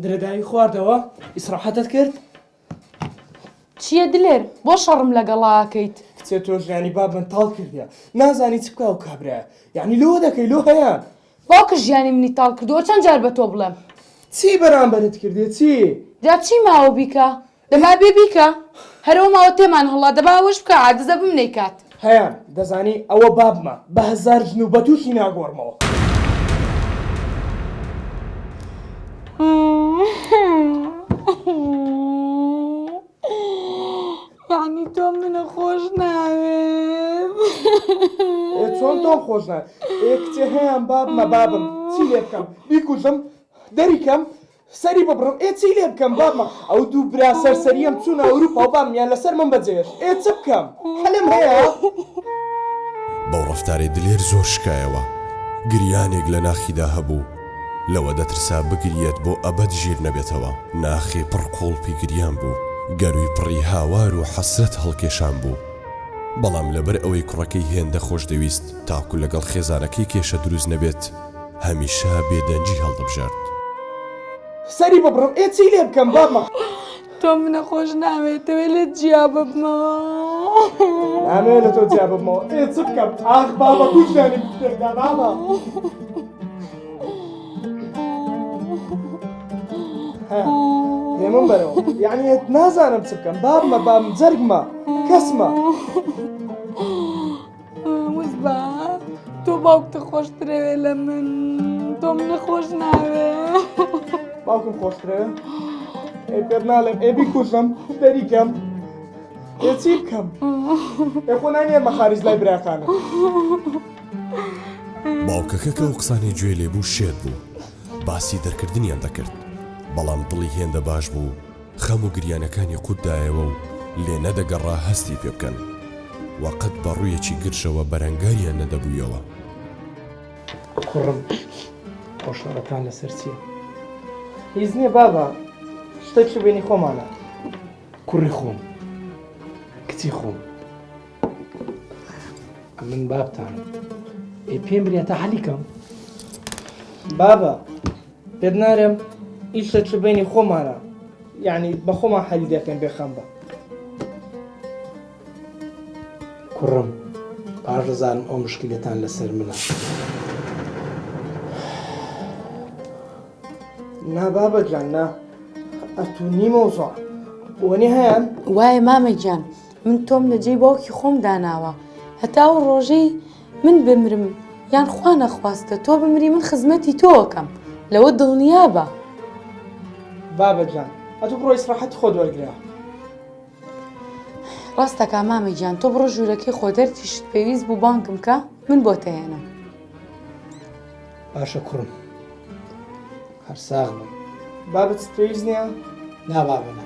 درەداوی خواردەوە ئیسراحەتت کرد؟ چییە دلێر بۆ شەڕم لەگەڵا ئەکەیت؟ کچێ تۆ ژیانی بابم تاڵ کردیە نازانی چ بکا ئەو کابرایە یانی لۆ دەکەی لۆ هەیان. باوکت ژیانی منی تاڵ کردووە چەند جار بە تۆ بڵێم. چی بەرامبەرت کردیە چی؟ جا چی ماوە بیکا دەبا بێ بیکا هەرەوە ماوە تێمان هەڵا دەبا ئەوەش بکا عادزە بم نەیکات. هەیان دەزانی ئەوە بابمە بە هەزار ژن و بە تووشی ناگۆڕمەوە. یەعنی تۆ منە خۆش ناوێت. ئێ چۆن تۆم خۆش ناوێت ئێ کچێ هەیان بابمە بابم چی لێ بکەم بیکوژم دەری کەم سەری ببڕم ئێ چی لێ بکەم بابمە ئەو دوو برا سەرسەریەم چوونە ئەوروپا و بابمیان لەسەر من بەجێهێشت ئێ چ بکەم حەلم هەیە؟ بەو ڕەفتارەی دلێر زۆر شکایەوە، گریانێک لە ناخیدا هەبوو، لەوە دەترسا بگریەت بۆ ئەبەد ژیر نەبێتەوە، ناخی پڕ قوڵپی گریان بوو، گەرووی پڕی هاوار و حەسرەت هەڵکێشان بوو، بەڵام لەبەر ئەوەی کوڕەکەی هێندە خۆشدەویست تاکو لەگەڵ خێزانەکەی کێشە دروست نەبێت، هەمیشە بێدەنگی هەڵدەبژارد. سەری ببڕم ئێ چی لێ بکەم بابمە. تۆ منە خۆش ناوێت تەوێ لێت جیا ببمەوە. نامەوێ لە تۆ جیا ببمەوە ئێ چ بکەم ئاخ بابە کوژیانی بکەدا بابە. هێمن بەرەوە یعنی نازانم چ بکەم بابمە بابم جەرگمە کەسمە. وزبا تۆ باوکتە خۆشترەوێ لە من تۆ منە خۆش ناوێ باوکم خۆشترەوێ ئێ پێت ناڵێم ئێ بیکوژم دەریکەم ئێ چی بکەم ئێ خۆ نانێرمە خاریج لای براکانم باوکەکە کە ئەو قسانەی گوێ لێ بوو شێت بوو باسی دەرکردنیان دەکرد بەڵام دڵی هێندە باش بوو خەم و گریانەکانی قوت دایەوە و لێ نەدەگەڕا هەستی پێ بکەن و قەت بە ڕوویەکی گرژەوە بەرەنگاریان نەدەبوویەوە. کوڕم ئەو شەڕەتان لەسەر چییە؟ هیچ نییە بابە، شتێکی بینی خۆمانە. کوڕی خۆم، کچی خۆم، ئەمن بابتانم. ئێ پێم بریا تا حەلی کەم. بابە، پێت نارێم ئیشە چ بینی خۆمانە یعنی بە خۆمان حەلی دەکەین بێخەم بە. کوڕم باش دەزانم ئەو مشکلەتان لەسەر منە. نا بابە گیان نا ئەتوو نی مەوزوع وەنی هەیان؟ وایە مامە گیان من تۆم لە جێی باوکی خۆم داناوە هەتا ئەو ڕۆژەی من بمرم یان خوا نەخواستە تۆ بمری من خزمەتی تۆ ئەکەم لەوە دڵنیابە. بابە گیان ئەتوو بڕۆ ئیسراحەتی خۆت وەرگرە. ڕاست دەکا مامە گیان تۆ بڕۆ ژوورەکەی خۆت هەرچیشت پێویست بوو بانگم کە من بۆت ئەهێنم. باشە کوڕم هەر ساغ بن. بابە چت پێویست نییە؟ نا بابە نا.